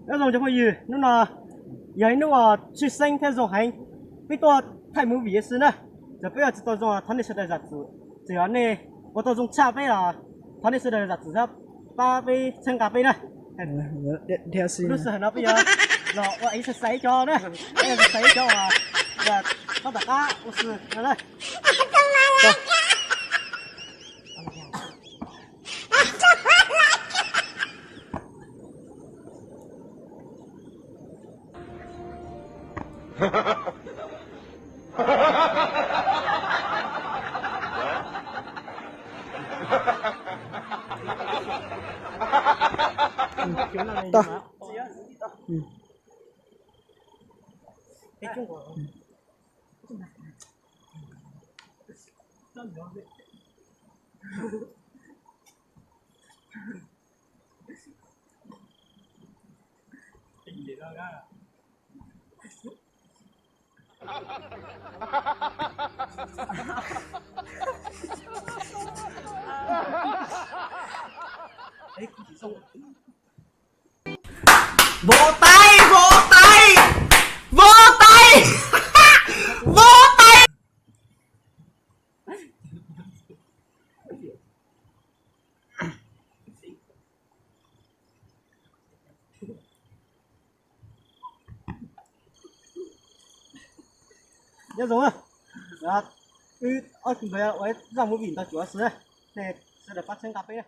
Nyob zoo cov phooj ywg, hnub no yog ib hnub uas tshwj xeeb thiab zoo heev. Peb tuaj thaij movie xwb na, txawm peb ua tsis tau zoo thov nej sawv daws zam txim. Txawm yog nej ua tau zoo tshaj peb los thov nej sawv daws zam txim thiab pab peb txhawb nqa peb na. Lub sij hawm no peb yuav los ua exercise ib co na, exercise ib co uas txhob tom qab ua si no na. Vỗ tay, vỗ tay, vỗ tay, vỗ tay. Nyob zoo, wb ob tug ntawd ua ib zaj movie ntau cuav xwb, nej sawv daws pab txhawb nqa peb.